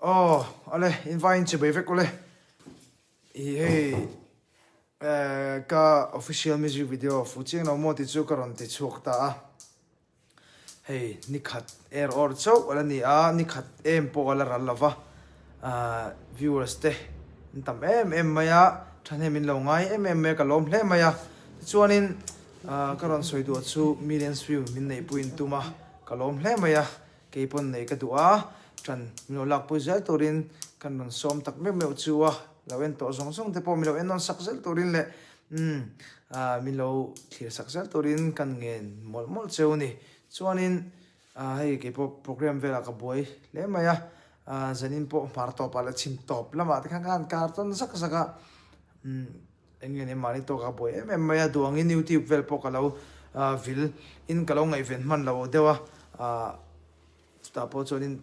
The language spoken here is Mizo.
Aw, ale, in vaiin chibai vek ule. I hei eh, ka official music video fu chiang lo maw tih chu ka rawn ti chhuak ta a. Hei nikhat er awr chauh ala ni a, nikhat em pawh ala ral lova. Ah, viewers te an tam em em mai a, thahnem in lo ngai em em mai a, ka lawm hle mai a. Tichuanin ah, ka rawn sawi duh chu millions view min neihpui in tum a, ka lawm hle mai a. Kei pawn nei ka duh a, ṭan min lo lakpui zel turin kan rawn sawm tak meuh meuh chu a, lo en tawh zawng zawng te pawh min lo en nawn sak zel turin leh umm ah min lo thlir sak zel turin kan ngen mawlh mawlh cheu a ni. Chuanin ah hei kei pawh program velah ka buai hle mai a, ah zanin pawh hmar tawpah leh chhim tawp lamah te khan ka han kar tawn zak zak a, umm eng nge ni mahni tawkah ka buai em em mai a, duh angin youtube vel pawh ka lo vil in ka lo ngaihven hman lo deuh a, ah chutah pawh chuanin.